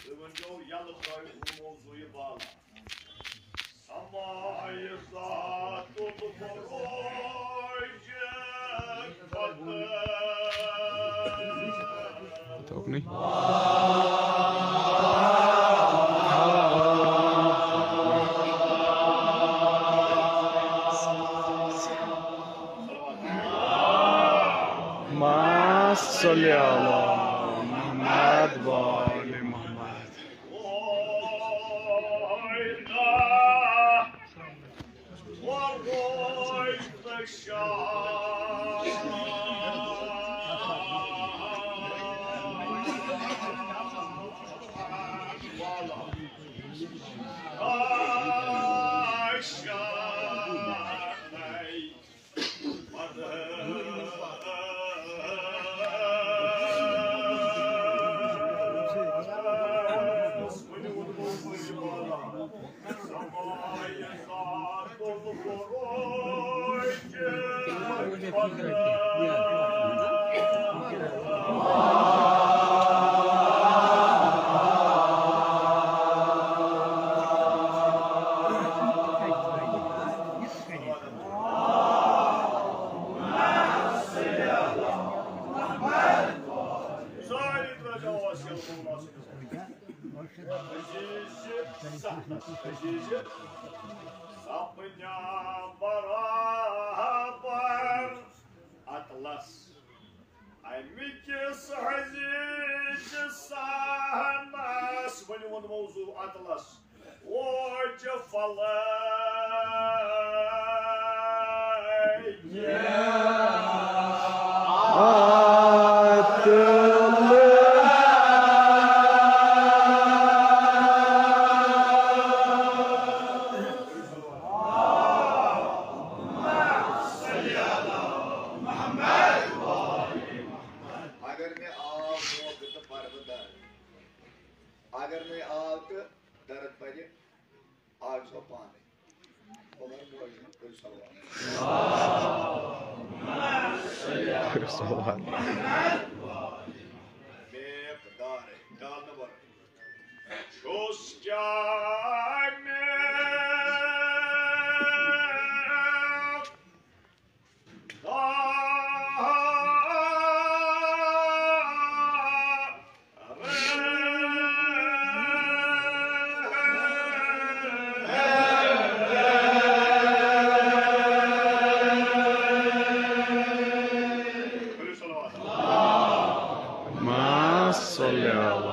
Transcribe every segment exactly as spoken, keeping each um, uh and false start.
تُہۍ ؤنۍزیو یَلہٕ ترٛٲوِتھ ہُہ موضوٗع یہِ بالا۔ سماعِ ذاتُ البروج قد توکنٕے۔ ما صلی علی محمد و آل محمد۔ سپنہ برابر اطلس۔ امہِ کِس عزیز صحنس، ؤنِو ووٚن موضوع اطلس۔ اوج فلک۔ اگر مےٚ آو موقعہٕ تہٕ پرٕ بہٕ درد۔ اگر نہٕ آو تہٕ درد بَرِ آز سۄ پانَے۔ عمر موجود، کٔرِو صلوات۔ صلوات۔ میپ دارے، ڈال نمبر۔ چھُس کیٛاہ میپ ما صلی علی۔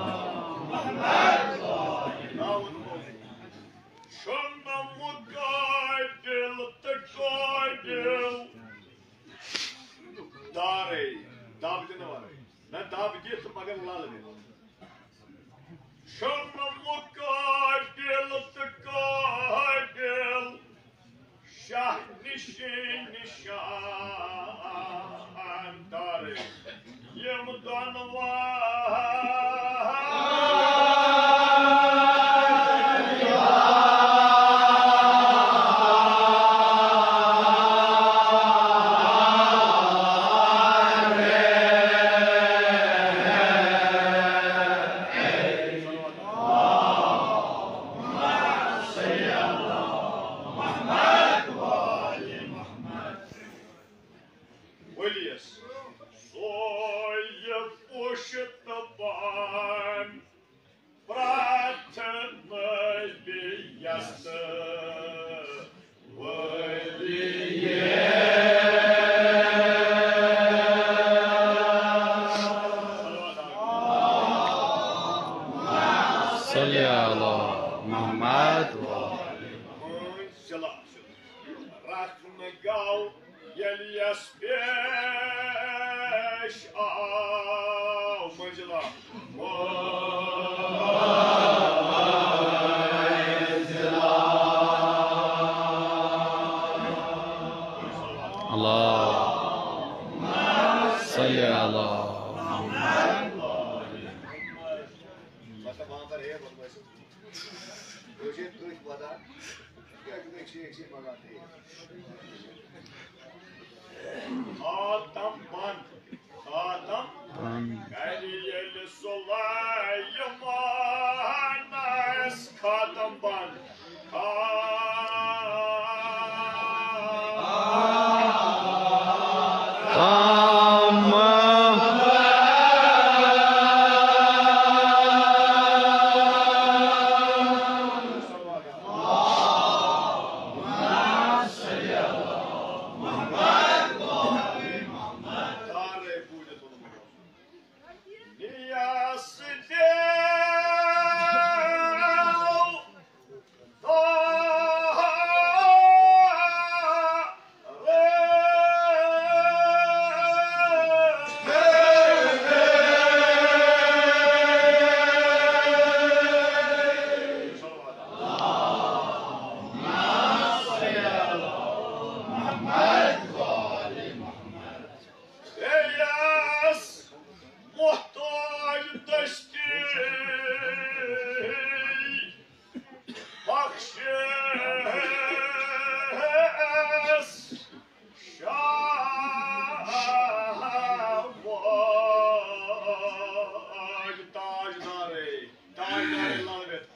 چھُنہٕ مُقابِل تہٕ قٲبِل۔ دارے، دب دِنہٕ وَرٲے۔ نہ، دب دِتھ مگر لَل دِتھ۔ چھُنہٕ مُقابِل تہٕ قٲبِل۔ شاہ نِشی نِشان دارے۔ یِم دۄنوَے۔ ؤلِیَس سویہِ پوشہِ چلا، رکھ نہٕ گاو ییٚلہِ یَس پیش آو منزلا۔ اللهم صل على۔ مطلب، وہاں پر ہے، مطلب، ایسے۔ مجھے تو اس پتا، کیا کتنے اچھی، اچھی منگاتے ہیں۔ خاتم بند، خاتم بند۔ کرِ ییٚلہِ سلیمانس خاتم بند۔ محتاج دستی بخشس شاہ واج تاجدارے، تاجدارے لٲگِتھ۔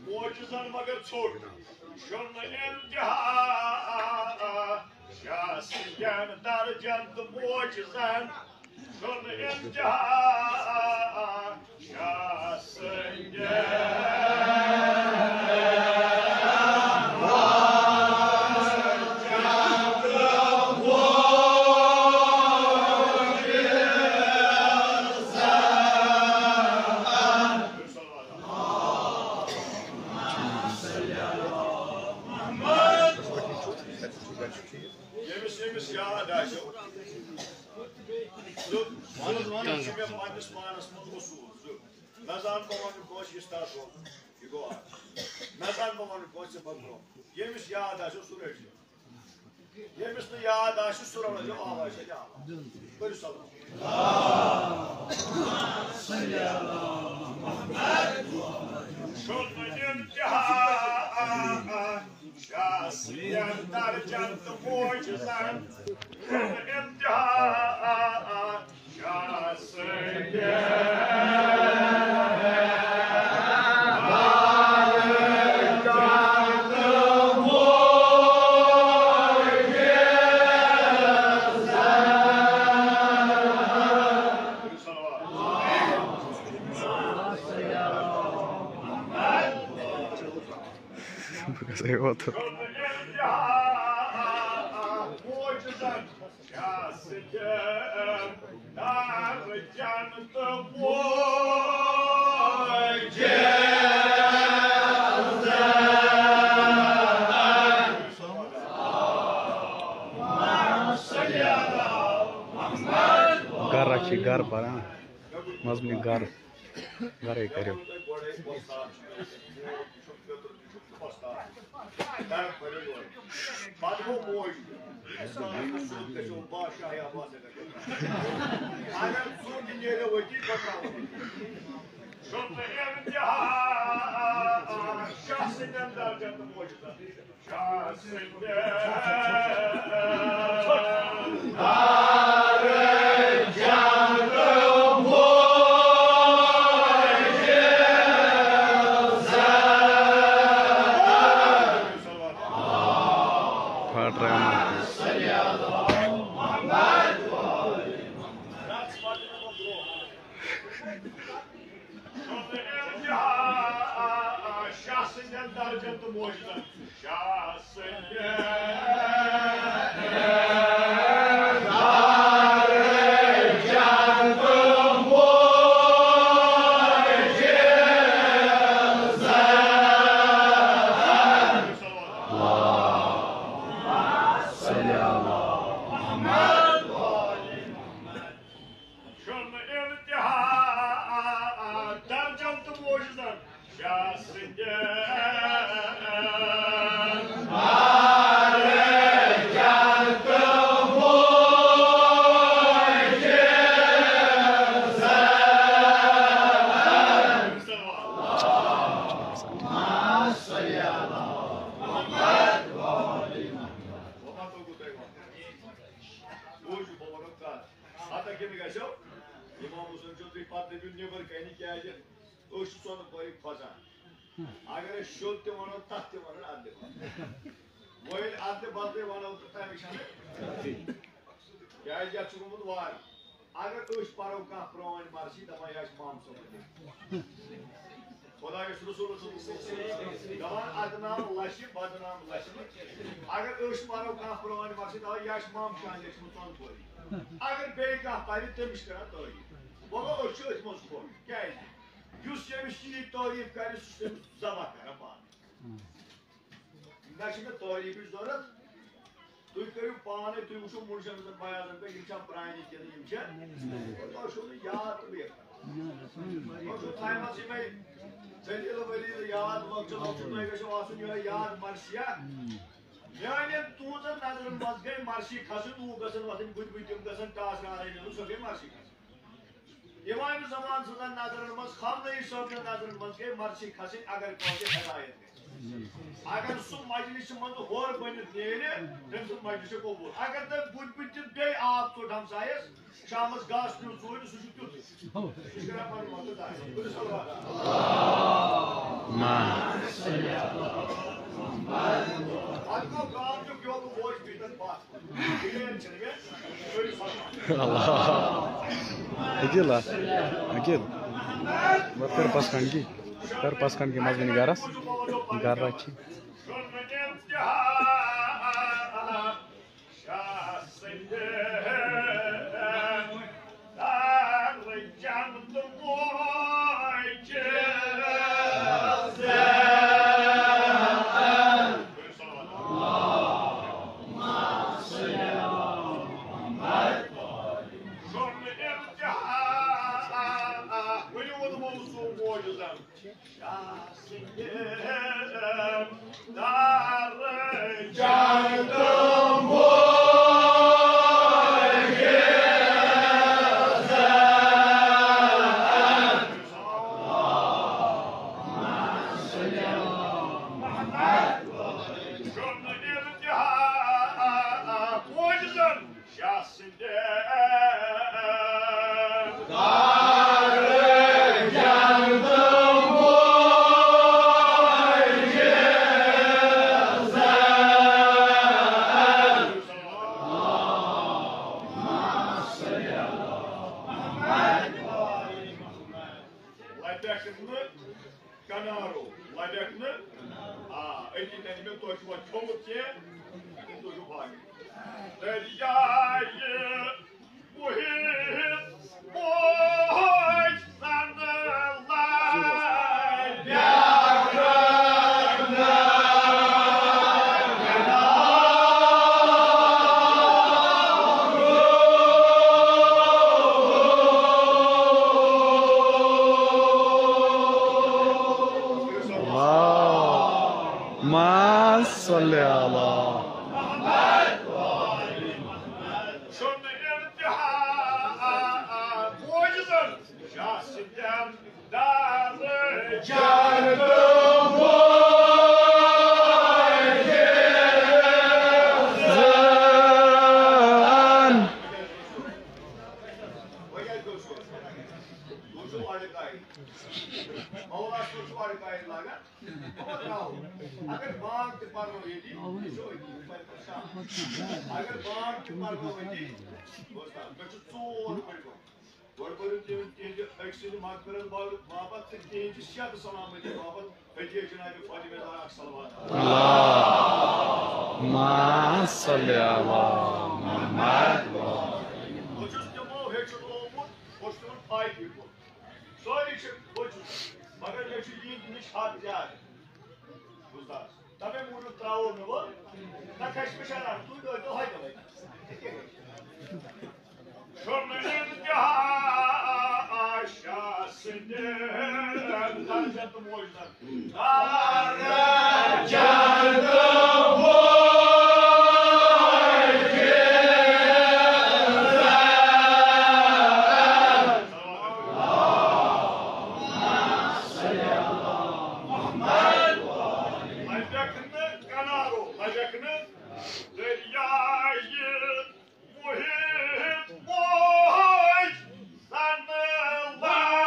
موجزن مگر ژھوٚٹ چھُنہٕ انتہا، شاہ سٕنٛدٮ۪ن درجن تہٕ موجزن چھُنہٕ انتہا، شاہ سٕنٛدٮ۪ن۔ ییٚمِس، ییٚمِس یاد آسیو، سُہ، سُہ چھُ مےٚ پننِس پانس منٛز اصوٗل، سُہ، مےٚ زان بہٕ ونہٕ کٲنٛسہِ یہِ start گوٚو، یہِ گوٚو اکھ۔ مےٚ زان بہٕ ونہٕ کٲنٛسہِ پتہٕ برونٛہہ۔ ییٚمِس یاد آسیو، سُہ رٔٹۍ زیو۔ ییٚمِس نہٕ یاد آسہِ، سُہ رَلٲیِو آواز سۭتۍ آواز۔ کٔرِو سلام۔ چھُنہٕ انتہا شاہ سٕنٛدٮ۪ن درجن تہٕ معجزن، چھُنہٕ انتہا۔ بہٕ گژھٕ ہے اوتھٕ۔ گرا چھ گھر پران، منٛزٕ مےٚ گرٕ، گرے کٔرِو۔ پتہٕ گوٚو موج۔ اَسہِ آو نہٕ سیوٚد گژھِ ہُہ بادشاہ یا بادشاہ گژھِ۔ اگر ژوٚٹ نیرِ ؤتی پکاوو۔ شُکر انتہا، شاہ سٕنٛدٮ۪ن درجن تہٕ موجزن۔ شاہ سٕنٛدٮ۪ن درجن تہٕ موجزن۔ پھاٹراوان۔ درجن تہٕ معجزن شاہ سٕنٛدِ شُرنہٕ انتہا درجن تہٕ معجزن شاہ سٕنٛدِ موٗجوٗب بہٕ وَنو کَتھ۔ ہَتہ کِنہٕ گژھو؟ اِمام حُسین چھُو تُہۍ پَتہٕ دٔپِو نیٚبَر کَنہِ کیٛازِ؟ أسۍ چھِ سۄنہٕ پورِ کھۄژان۔ اگر أسۍ شوٚد تہِ وَنو، تَتھ تہِ وَنو اَدلہِ بدلہٕ۔ وۄنۍ ییٚلہِ اَدلہِ بدلٕے وَنو تہٕ تَمہِ چھَنہٕ۔ کیٛازِ یَتھ چھُ گوٚمُت وارٕ۔ اگر أسۍ پَرو کانٛہہ پرٛٲنۍ مرثی، دَپان یہِ آسہِ محمد صٲبُن لیوٚکھمُت۔ خۄدایَس رسوٗلَس سُنٛد دَپان اَدنام لَچھِ، بدنام لَچھِ۔ اگر أسۍ پَرو کانٛہہ پرٛٲنۍ مرثی، دَپان یہِ آسہِ محمد شاہ لیوٚکھمُت ژۄن پورِ۔ اگر بیٚیہِ کانٛہہ پَرِ، تٔمِس چھِ کَران تعریٖف۔ وۄنۍ گوٚو، أسۍ چھِ أتھۍ منٛز خۄش۔ کیٛازِ؟ یُس ییٚمِس چیٖز تعریٖف کَرِ، سُہ چھُ تٔمِس ذبح کَران پانہٕ۔ نہ چھِ مےٚ تعریٖفٕچ ضوٚرَتھ۔ تُہۍ کٔرِو پانَے، تُہۍ وٕچھِو مُلزِم زَن بیازَن پٮ۪ٹھ، یِم چھا پرٛانہِ کِنہٕ یِم چھا؟ تۄہہِ چھُو نہٕ یاد تہٕ بیٚیہِ۔ تۄہہِ چھُو تھایمَژ یِمَے دٔلیٖلہٕ ؤلیٖلہٕ یاد، لۄکچہِ لۄکچہِ تۄہہِ گژھیو آسُن یِہوٚے یاد مرثیہ۔ میٛانٮ۪ن تُہٕنٛزَن نظرَن منٛز گٔے مرثی کھسٕنۍ، لوٗکھ گژھن وۄتھٕنۍ بُتھِ بُتھِ، تِم گژھن ٹاس راے میلُن، سۄ گٔے مرثی کھسٕنۍ۔ امام زمان سٕنٛزن نظرن منٛز، خامنہٕ ای صٲب سٕنٛدٮ۪ن نظرن منٛز گٔے مرثی کھسٕنۍ، اگر کٲنٛسہِ ہدایت گژھِ۔ اگر سُہ مجلسہِ منٛز ہورٕ بٔنِتھ نیرِ، تٔمۍ سُنٛد مجلس چھُ قبول۔ اگر تۄہہِ بُتھِ بُتھِ تہِ بیٚیہِ آب ژوٚٹ ہمسایس، شامس گاسہٕ پیوٚو ژوٗرِ، سُہ چھُ تیُتھُے۔ سُہ چھُ کران پنُن وقت ضایع۔ کٔرِو صلوات۔ ما۔ پتہٕ گوٚو گام تہِ پیوٚو بوج بیتن پتھ۔ اللہ۔ عقیل، عقیل۔ وۄنۍ کر پس کھنڈ کی، کر پس کھنڈ کی مزمن گرس، گرس چھ۔ لبیک نہٕ کنارو، لبیک نہٕ۔ آ، أتی نہٕ مےٚ تۄہہِ چھُوا کھیوٚمُت کینٛہہ؟ تُہۍ چھِو باقٕے۔ دریایہِ بُہِتھ بوج زن لبیک۔ اللہم صل علی۔ شُنہٕ انتہا معجزن شاہ سِکندر۔ اگر بانگ تہِ پرو ییٚتی، یہِ چھُ أتی، یہِ پرِ پتہٕ شام۔ اگر بانگ تہِ پرو أتی، بوز تھا، مےٚ چھُ ژور بٔڑۍ بب۔ گۄڈٕ کٔرِو تِہُنٛد، تِہِنٛدِ أکۍ سٕنٛدِ مغفرت باپتھ، باپتھ تہٕ تِہِنٛدِ صحت سلامتی باپتھ عطیہ جناب فاطمہ دار اکھ صلوات۔ اللہم صل علی محمد۔ بہٕ چھُس تِمو ہیٚچھنومُت، بہٕ چھُس تِمن فاقی کوٚرمُت۔ سٲری چھِ، بہٕ چھُس، مگر مےٚ چھُ یِہِنٛدِ نِش حق زیادٕ۔ بوٗزتھا؟ تَمے موٗجوٗب ترٛاوو نہٕ وۄنۍ۔ نہ کھسہِ مےٚ شرارت، تُہۍ دٲرۍتو ہۄتہِ وۄتہِ۔ شُرنہٕ انتہا آشا سٕنٛدِ درجت موجودن۔ درجت موجودن۔ لبیکھ نہٕ کنارو، لبیکھ نہٕ دریایہِ محیط موج زن لبیکھ۔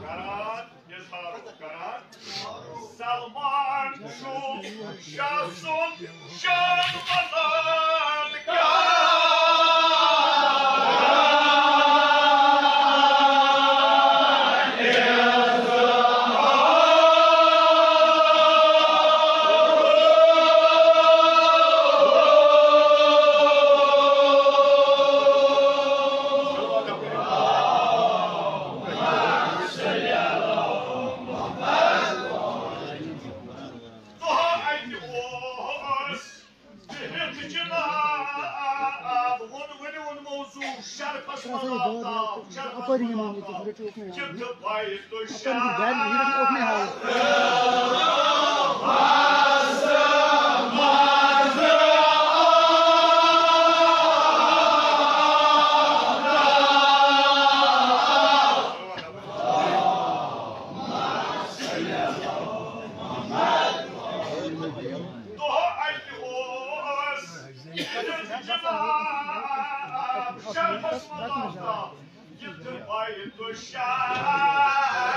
کران، اظہار کران۔ سلمان چھُ شاہ سُنٛد شان وزن کران۔ دۄہ اَکہِ اوس بِہِتھ جناب، ووٚن، ؤنِو، ووٚن موضوع شرفس منٛز آفتاب، شرفس منٛز آفتاب۔ کِتھ پایہِ تُہۍ شرف۔ دۄہ اَکہِ اوس جناب شرفس منٛز آفتاب، یِتھ پٲٹھۍ تُہۍ شرف۔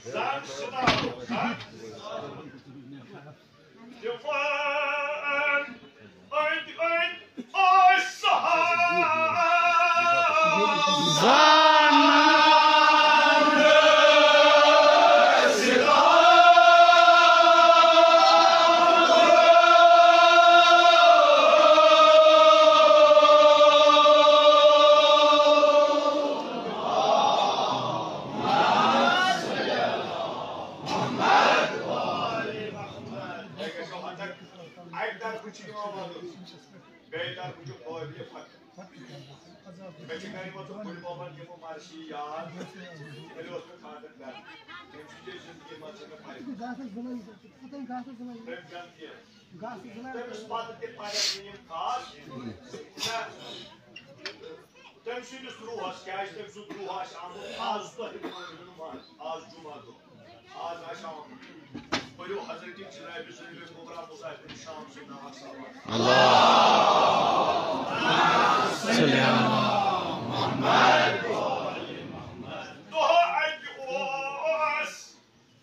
زن سُہ دعوت، ہا؟ دِوان أنٛدۍ أنٛدۍ ٲسۍ سہارٕ۔ زن اَکہِ طرفہٕ چھِ یِوان وَنُن، بیٚیہِ طرفہٕ چھُ قٲبلِ فخر۔ مےٚ چھِ گَرِ ووتمُت بٕڈِ بَبَن یِمو مرثی یاد، تیٚلہِ اوس مےٚ خانٛدر کَرُن۔ تٔمۍ سٕنٛزے زِندگی منٛز چھِ مےٚ پَے۔ تٔمۍ زَن کینٛہہ۔ تٔمِس پَتہٕ تہِ پَرن نہٕ یِم خاص۔ تٔمۍ سٕنٛدِس روحس، کیٛازِ تٔمۍ سُنٛد روح آسہِ آمُت آز تۄہہِ پٲٹھۍ منٛز، آز جمعہ دۄہ، آز آسہِ آمُت۔ پٔرِو حضرت جناب ذُلفِ کُبریٰ مظاہر شام سُنٛد ناو صلوات۔ اللہم صل علی محمد۔ دۄہ اَکہِ اوس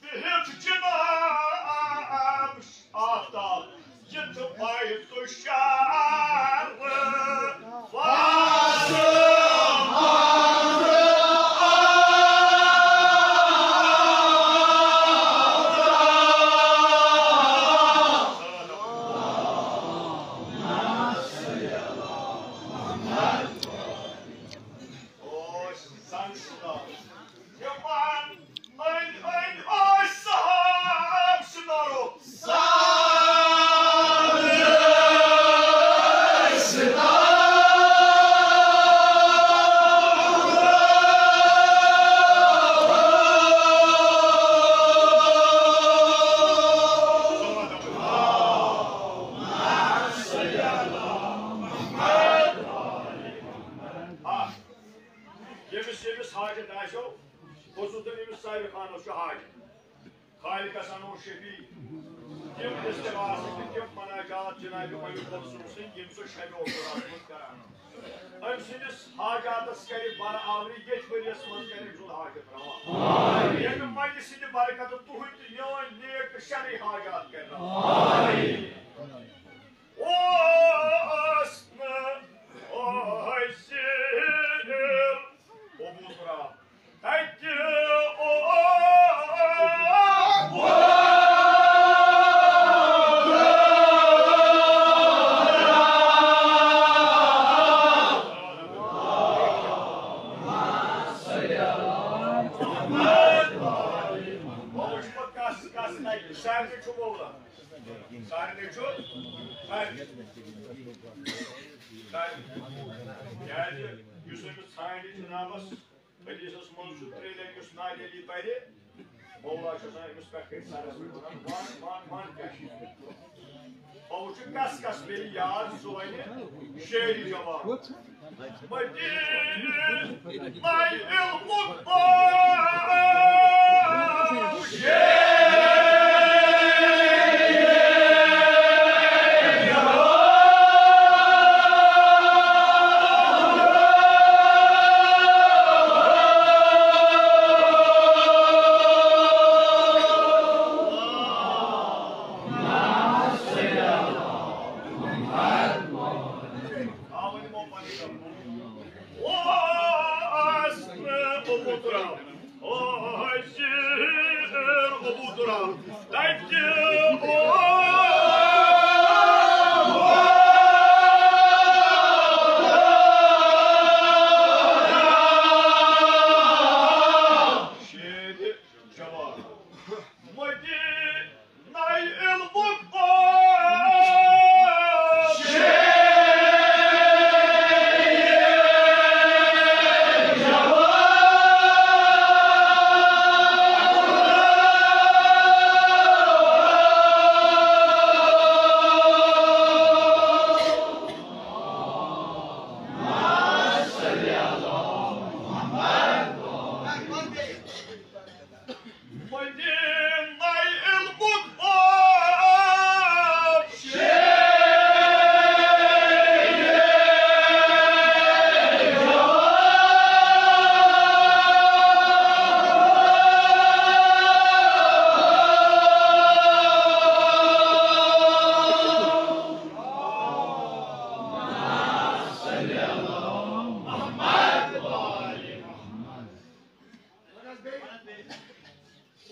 بِہِتھ جناب آفتاب۔ شعر فاصل اوس زن سُنٛد۔ یِمن أنٛدۍ أنٛدۍ ٲسۍ صحاب سُنٛد رُخ۔ ییٚمِس ییٚمِس حاجت آسیو، خصوٗصن ییٚمِس صابر خانس چھُ حاجت۔ خالقس انو شفیع۔ تِم استغاثہٕ تہٕ تِم مناجات جناب ملک رسول سٕنٛدۍ، یِم سُہ شبِ عاشورہ منٛز کران۔ أمۍ سٕنٛدِس حاجاتس کرِ برآوری، ییٚتھۍ ؤریس منٛز کرِ أمۍ سُنٛد حاجت روا۔ ییٚمہِ مجلسہِ سٕنٛدِ برکتہٕ تُہٕنٛدۍ تہٕ میٲنۍ نیک تہٕ شرعی حاجات کرِ روا۔ اوس نہٕ حٲضِر ابو تراب۔ تَتہِ اوس موج پتہٕ کس، کس تَتہِ؟ سارنٕے چھُ مولا۔ سارنٕے چھُ، سارنٕے۔ سارنٕے۔ کیٛازِ یُس أمِس ژھانٛڈِ جنابس حدیثس منٛز چھُ ترٛےٚ لٹہِ یُس نادِ علی پرِ، مولا چھُ آسان أمِس پٮ۪ٹھ کٔرِتھ سرس پٮ۪ٹھ ونان، "وَن، وَن، وَن کیٛاہ چھُ؟" پوٚز چھُ کس کس پیٚیہِ یاد، سُہ ونہِ شعرِ جواب۔ مدیٖنہ علمُک باب۔ شعرِ جواب۔ مدیٖنہ علمُک باب۔ مدیٖنہ علمُک باب۔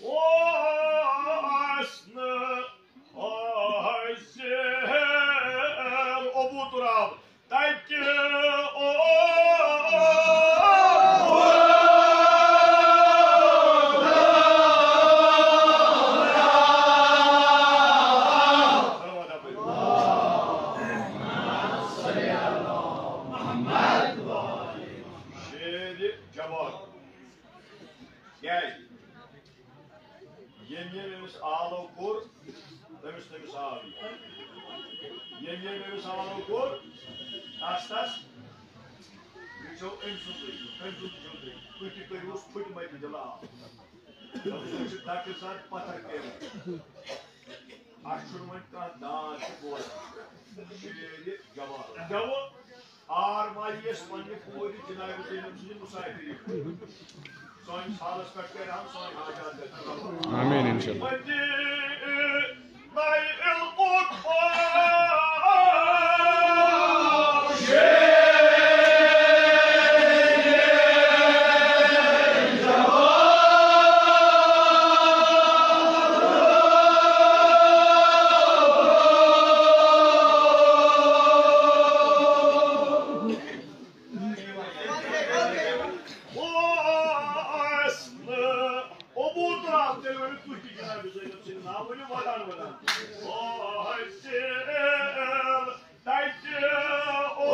اوس نہٕ حٲضِر ابو تراب، تَتہِ اوس۔ شعرِ جواب۔ کیٛازِ؟ ییٚمۍ ییٚمۍ أمِس آلو کوٚر، تٔمِس تٔمِس آو یہِ۔ ییٚمۍ ییٚمۍ أمِس آلو کوٚر، تَس تَس، یہِ چھو أمۍ سُنٛدٕے، أمۍ سُنٛد چھُو تُہۍ۔ تُہۍ تہِ کٔرِوُس پھٕٹمَتہِ دِلہٕ آب۔ دوٚپُس، أسۍ چھِ دَکہٕ زد پَتھر کٔرِتھ۔ اَسہِ چھُنہٕ وۄنۍ کانٛہہ داد تہِ بوزان۔ شعرِ جواب۔ گٮ۪وٕ آر مالیس پننہِ کورِ جناب زینب سٕنٛدِ مسافری۔ سٲنِس حالس پٮ۪ٹھ کرِ ہم سٲنۍ حاجات گژھن روا۔ آمین، انشاءاللہ۔ مدیٖنہ علمُک باب۔ ؤنِو ودان ودان۔ او حٲصِل تَتہِ، او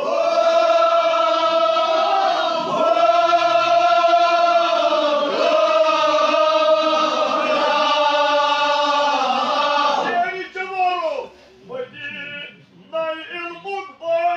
شیرِ جوارو، مدینہ المقبر۔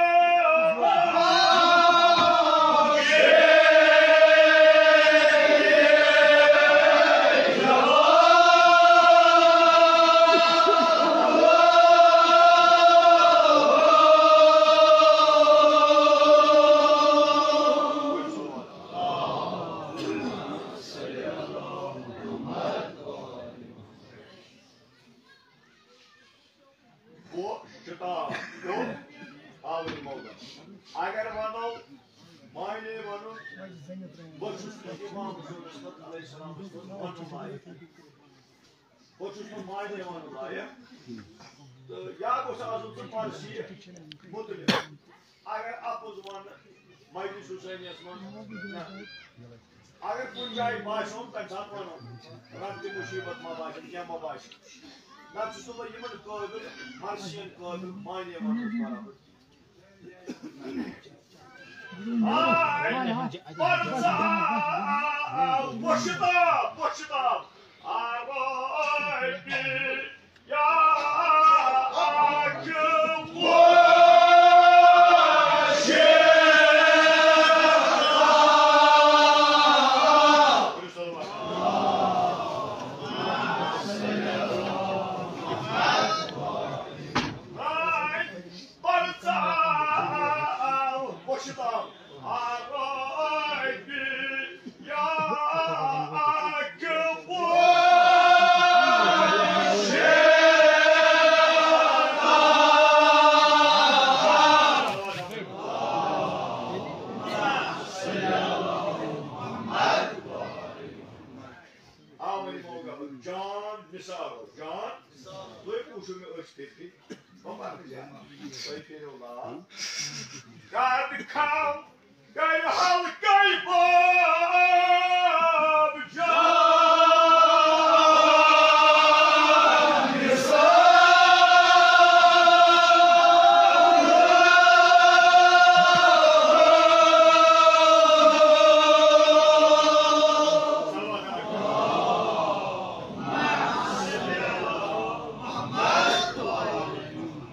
گوٚو شتاب، گوٚو آوٕرۍ مولوی۔ اگر ونو، معنی ونُن، بہٕ چھُس نہٕ امام حضور رسول علیہ السلام سُنٛد ونُن لایق۔ بہٕ چھُس نہٕ معنی ونُن لایق۔ تہٕ یا گوٚژھ آسُن ژٕ مرثی مُتعلق۔ اگر اپُز ونہٕ مجلس حسینیس منٛز، نہ۔ اگر کُنہِ جایہِ باسیوم، تَمہِ ساتہٕ وَنو، رَبطِ مُصیٖبت ما باسہِ، کینٛہہ ما باسہِ۔ نَتہٕ چھُس نہٕ بہٕ یِمَن قٲبِل، مرثین قٲبِل، معنی وَننَس برابر۔ آے، پَرزا، پوشِتا، پوشِتا، آوے بی۔ یا آج ووشے۔ آے پرزا ووشتام۔ جان نثار، جان، تُہۍ وٕچھِو مےٚ أچھ پھِرِ پھِرِ۔ بہٕ پَرٕ نہٕ زیادٕ۔ تُہۍ پھِرِو لال۔ قد کھم گرِ ہلکے باب جان۔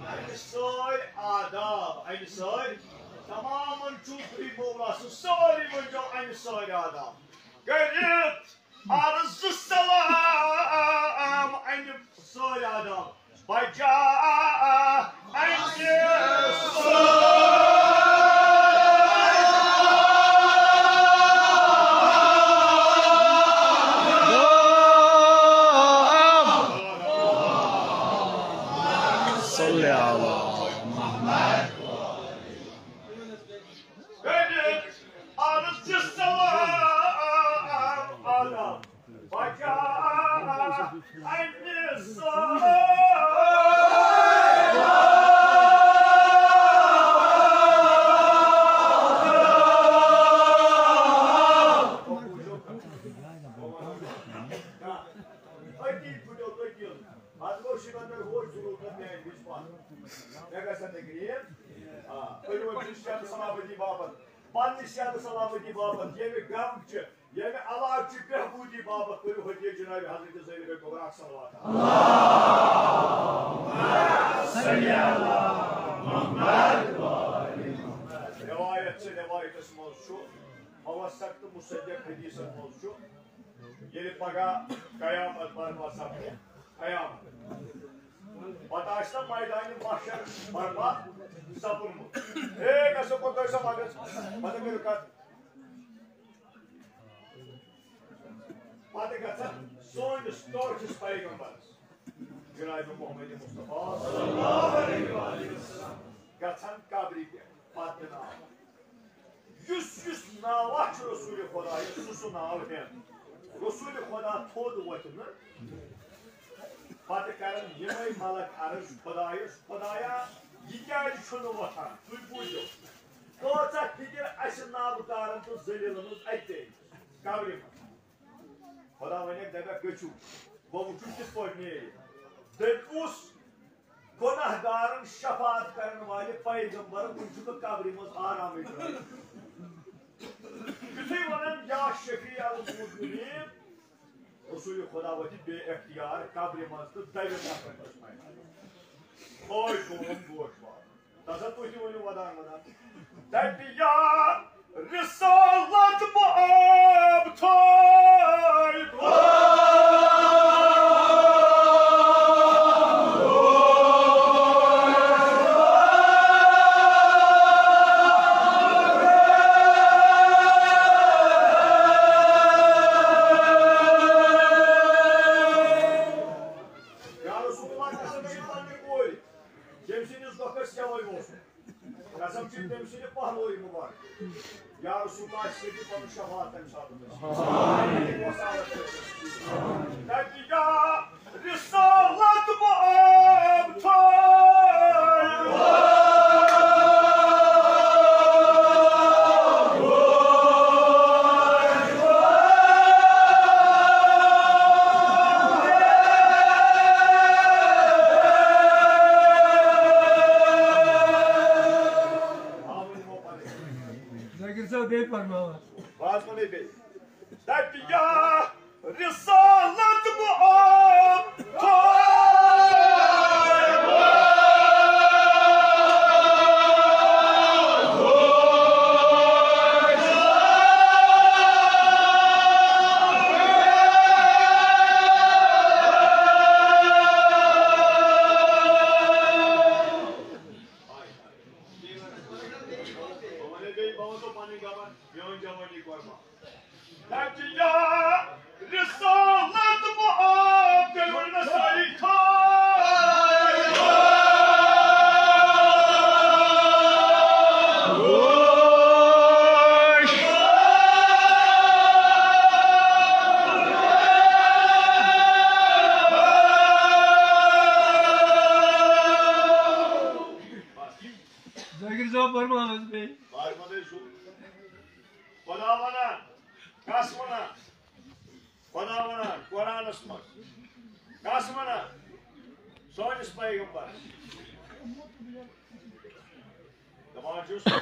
اَمہِ سٲرۍ آداب، اَمہِ سٲرۍ تمامن چھُ تُہۍ مولا سُنٛد سٲری ؤنۍزیو اَمہِ سٲرۍ آداب۔ کٔرِتھ عرض سلام اَمہِ سٲرۍ آداب۔ بجا اَمہِ سٲرۍ صلی اللہ۔ کٔرِتھ عرض سلام ادا۔ بجا اَمہِ سلام۔ أتی پھٕٹیو تٔتی۔ پتہٕ گوٚو شِکندر ہوش ضروٗرت میٛانہِ وِزِ پتھ۔ مےٚ گژھن نہٕ گرٛین۔ آ، پٔرِو وۄنۍ صحت سلامتی باپتھ۔ پننہِ صحت سلامتی باپتھ۔ ییٚمہِ گامٕکۍ چھِ، ییٚمہِ علاقہٕ چھِ بہبوٗدی باپتھ۔ پٔرِو حدیث جناب حضرت زینب کبریٰ صلوات۔ روایت چھِ، روایتس منٛز چھُ، موثق تہٕ مصدق حدیثن منٛز چھُ، ییٚلہِ پگاہ قیامت برپا سپدِ، قیامت۔ پتہٕ آسہِ نا میدانِ محشر برپا سپُدمُت۔ ہے، گژھو پتہٕ تۄہہِ سا مدد، مدد کٔرِو کتھ۔ پتہٕ گژھن سٲنِس ٹٲٹھِس پیغمبرس، جناب محمد مصطفیٰ صلی اللہ علیہ وآلہ وسلم، گژھن قبرِ پٮ۪ٹھ پتہٕ ناو۔ یُس یُس ناوا چھُ رسول خدایس، سُہ سُہ ناو ہٮ۪ن۔ رسول خدا تھوٚد وۄتھِ نہٕ، پتہٕ کرن یِمے ملک عرض خدایس، خدایا، یہِ کیازِ چھُنہٕ وۄتھان؟ تُہۍ بوٗزِو، کۭژاہ فِکر اسہِ نابکارن تہٕ ذلیلن ہٕنٛز اَتہِ قبرِ منٛز۔ خدا ونکھ، دپکھ، گٔژھِو، بہٕ وٕچھُن کِتھ پٲٹھۍ نیرِ۔ تٔمۍ اوس گۄناہ گارن شفاعت کرن والہِ پیغمبر، وُنہِ چھُ نہٕ قبرِ منٛز آرامٕے ترٛٲوِتھ۔ یُتھُے ونان، یا شفیع المذنبین، رسول خدا وۄتھِ بے اختیار قبرِ منٛز تہٕ دَوِ نفر أسۍ پنٕنۍ۔ اوے گوٚو گوش وار۔ تسا تُہۍ تہِ ؤنِو ودان ودان۔ دَپہِ یا رسالت بہٕ آب تھٲے۔ یا رسول اللہ، قسم چھِ پننہِ کورِ، ییٚمہِ سٕنٛدِس دۄکھس یَوَے اوسُم۔ قسم چھِ تٔمۍ سٕنٛدِ پہلوٕے مُبارک۔ یا رسول اللہ، اَسہِ کٔرِو پنُن شفاعت تَمہِ ساتہٕ۔ دَپہِ یا رسالت بہٕ آب تھٲے۔ ذاکر صٲب، بیٚیہِ فرماوان۔ بہٕ حظ وَنَے بیٚیہِ۔ دَپہِ یا رسالت بہٕ آب تھٲے۔ بہٕ وَنَے بیٚیہِ، بہٕ وَنہٕ پَنٕنۍ خبر، میٛٲنۍ جوٲنی قۄربان۔ دَپہِ یا رسالت بہٕ آب، تیٚلہِ وَنہِ مےٚ سٲری خان۔ ذٲکِر صٲب، فرماو حظ بیٚیہِ۔ بہٕ حظ وَنَے سُہ۔ خۄدا وَنان، کَس وَنان؟ خۄدا وَنان قرآنَس منٛز، کَس وَنان؟ سٲنِس پیغمبرَس۔ دَپان چھُس،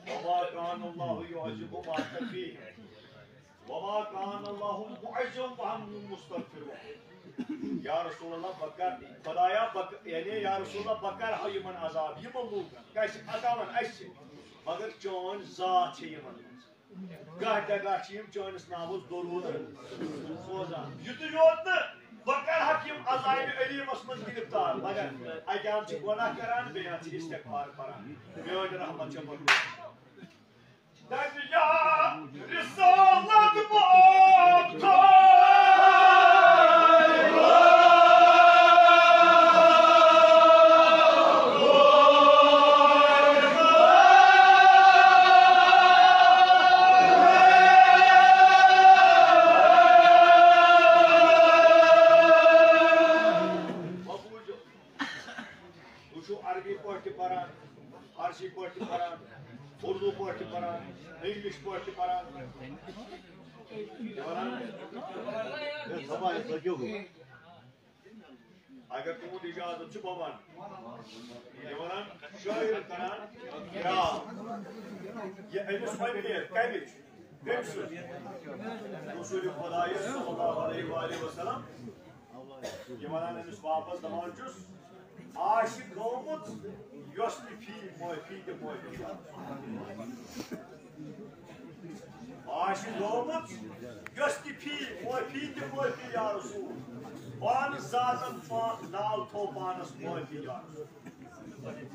وما كان الله ليعذبهم وأنت فيهم وما كان الله معذبهم وهم يستغفرون۔ یا رسول اللہ، بہٕ کَر، خۄدایا، بہٕ کَر، یعنی یا رسول اللہ، بہٕ کَر ہا یِمَن عذاب، یِمَن لوٗکَن، کَسہِ، عطاوَن، اَسہِ، مگر چٲنۍ ذات چھِ یِمَن منٛز۔ گاہ دہ گاہ چھِ یِم چٲنِس ناوَس درود سوزان۔ یُتُے یوت نہٕ، بہٕ کَرٕ ہاکھ یِم عذابِ علیٖمَس منٛز گِرفتار، مگر اَکہِ اَنٛدٕ چھِ گۄناہ کَران، بیٚیہِ اَنٛدٕ چھِ استغفار پَران۔ میٛٲنۍ رحمت چھےٚ مخلوق۔ دَپہِ یا رسالت بہٕ آب تھٲے۔ وٕچھِو، عربی پٲٹھۍ تہِ پَران، فارسی پٲٹھۍ تہِ پَران، اردو پٲٹھۍ تہِ پَران، انگلش پٲٹھۍ تہِ پَران۔ یہِ وَنان، اگر تُہُنٛد اِجازت چھُ، بہٕ وَنہٕ۔ یہِ وَنان، شٲعر کَران یا۔ یہِ أمِس وَنہِ، کَمِچ؟ کٔمۍ سٕنٛز؟ رسول خۄدایہِ صلی اللہ علیہ وآلہ وسلم۔ یہِ وَنان أمِس واپس، دَپان چھُس، عاشق گوٚمُت، یۄس تہِ فی معٲفی تہِ معٲفی۔ عاشق گوٚمُت، یۄس تہِ فی معٲفی تہِ معٲفی یا رسول۔ پانہٕ ذاتن پا-، ناو تھوٚو پانس معٲفی یا رسول۔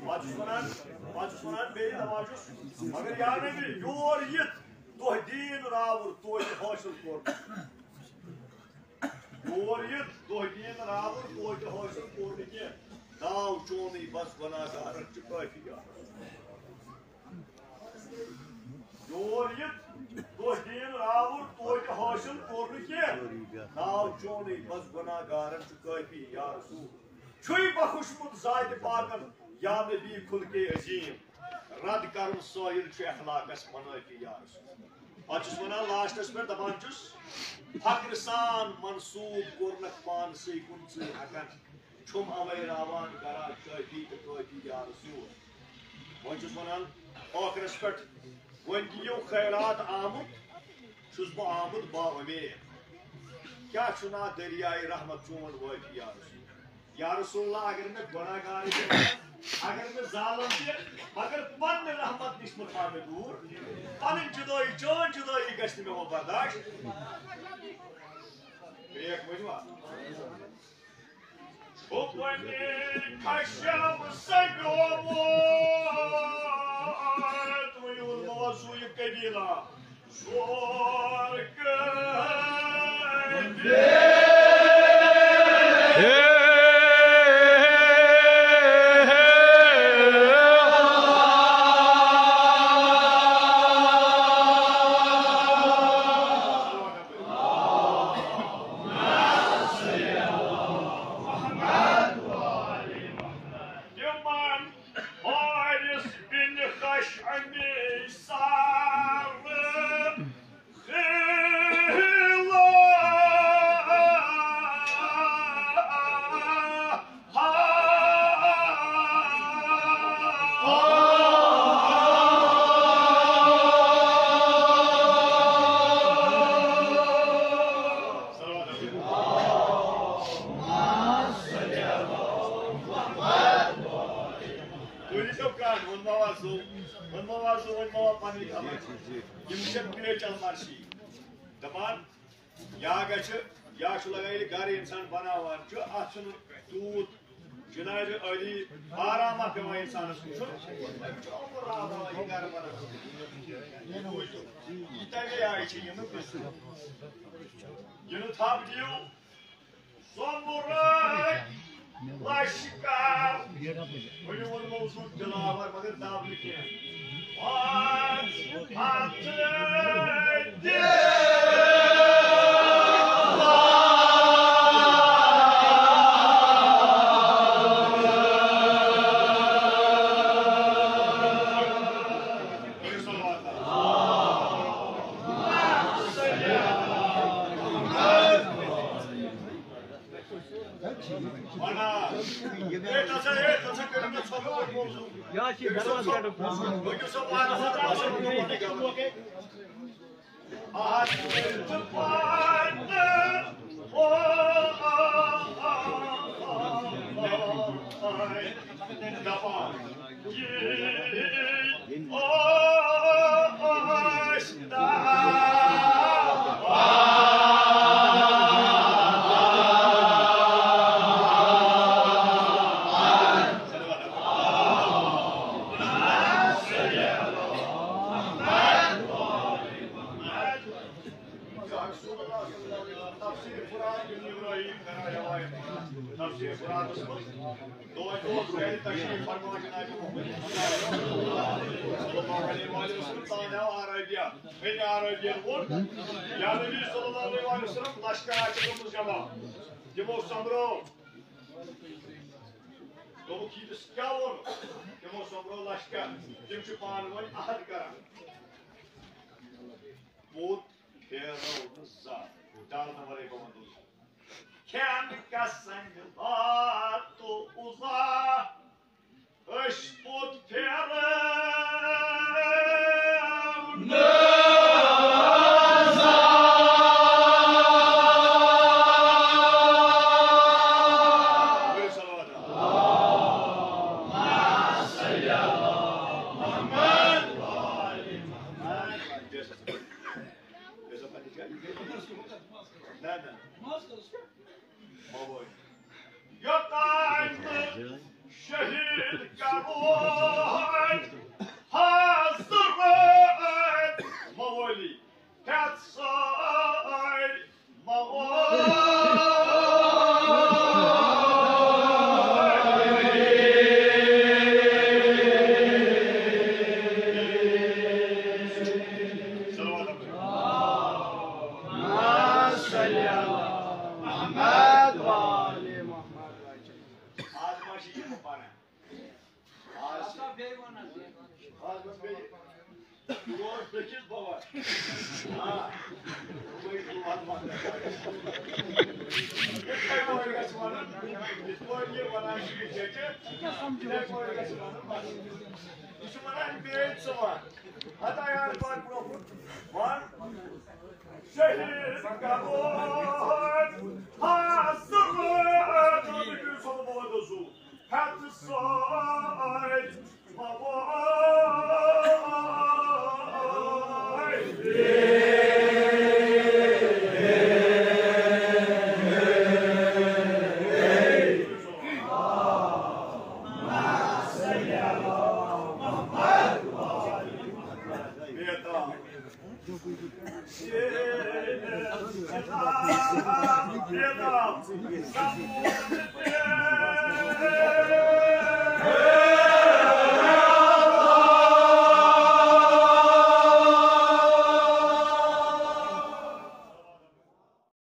پتہٕ چھُس وَنان، پتہٕ چھُس وَنان بیٚیہِ، دَپان چھُس، مگر یا نبی، یور یِتھ دۄہ دیٖن راوُر توتہِ حٲصِل کوٚر۔ یور یِتھ دۄہ دیٖن راوُر توتہِ حٲصِل کوٚر نہٕ کینٛہہ۔ ناو چونُے بس گۄناہ گارن چھُ کٲفی یارس۔ یور یِتھ دۄہ دیٖن راوُر توتہِ حٲصِل کوٚر نہٕ کینٛہہ۔ ناو چونُے بس گۄناہ گارن چھُ کٲفی یا رسول۔ چھُے بخشمُت ذاتِ پاکن یا نبی خلقِ عظیم۔ رد کرُن سٲیِل چھُ اخلاقس منٲفی یا رسول۔ پتہٕ چھُس ونان لاسٹس پٮ۪ٹھ دپان چھُس، فخرٕ سان منسوٗب کوٚرنکھ پانسٕے کُن ژٕ ہٮ۪کن۔ چھُم اوے راوان گرا کٲفی تہٕ کٲفی یا رسول۔ وۄنۍ چھُس وَنان ٲخرس پٮ۪ٹھ، وۄنۍ تہِ یِیو خیرات آمُت، چھُس بہٕ آمُت با اُمید۔ کیٛاہ چھُ ناو دٔریایہِ رحمت چون وٲفی یا رسول؟ یا رسول اللہ، اگر مےٚ گۄناہ گار تہِ، اگر مےٚ ظالم تہِ، مگر پننہِ رحمت نِش مہٕ تھاو مےٚ دوٗر۔ پنٕنۍ جُدٲیی، چٲنۍ جُدٲیی گژھِ نہٕ مےٚ وۄنۍ برداش۔ بیٚیہِ اکھ ؤنِو اکھ۔ چھُ وۄنۍ خشم سنگومُت، وۄنۍ ووٚن موضوع یہِ قبیلہ۔ تِمن حارث بن خشعمِ سارٕ خلاف۔ تُہۍ ییٖزیو کَر، وۄنۍ ما وَسو، وۄنۍ ما وَسو، وۄنۍ ما وَ پَنٕنۍ خبر۔ یِم چھِ پیچل مرشی دَپان، یا گژھِ، یا چھُ لگان ییٚلہِ گَرٕ اِنسان بَناوان چھُ، اَتھ چھُنہٕ تیوٗت جناب علی آرامہ پٮ۪وان اِنسانَس وٕچھُن۔ أمِس چھُ عمر آسان یہِ گَرٕ بَناوان۔ یہِ تَمے آیہِ چھِ یِم قٕصہٕ۔ یِنہٕ تھَپھ دِیِو۔ سۄمبرٲے لشکر۔ ؤنِو ووٚن موضوع دلاور، مگر دب نہٕ کینٛہہ۔ پانٛژھ ہتھ دِ۔ تفسیر قرآن ابن ابراہیم کران روایت۔ تفسیر قرآنس منٛز دۄہے دۄہس گرِ تشریف فرما جناب محمد صلی اللہ علیہ وآلہ وسلم۔ تانۍ آو عربیہ، بنی عربین ووٚن، یا نبی صلی اللہ علیہ وآلہ وسلم، لشکر آسہِ گوٚمُت جمع۔ تِمو سۄمبرٲو۔ دوٚپُکھ، ییٖتِس کیٛاہ ووٚن؟ تِمو سۄمبرٲو لشکر۔ تِم چھِ پانہٕ ؤنۍ عہد کران۔ بُت پھیرو نہٕ زانٛہہ، ڈلنہٕ ورٲے بہٕ ونہٕ تۄہہِ۔ کھٮ۪ن کسنٛگ لات و عُزا، أسۍ بُت پھیرو نہٕ زانٛہہ۔ نہ، نہ۔ یوٚتام نہٕ شہید کروہن حضرت مولی پھٮ۪تھ سٲرۍ مولی۔ آز ما چھِ یِم پَران؟ آز چھِ، آز ما بیٚیہِ؟ یہِ اوس بیٚکِس بابا۔ آ۔ یِتھَے پٲٹھۍ گژھِ وَنُن، یِتھ پٲٹھۍ یہِ وَنان چھِ یہِ ججہِ، یِتھَے پٲٹھۍ گژھِ وَنُن، بَس۔ یہِ چھُ وَنان بیٚیہِ ژٕ وَن۔ ہتا یار پَتہٕ برونٛہہ کُن وَن۔ شہید گَبور، ہا، سُہ گوٚو، تُہۍ کٔرِو سون بہت اوسوٗ۔ ہَتہٕ سۭتۍ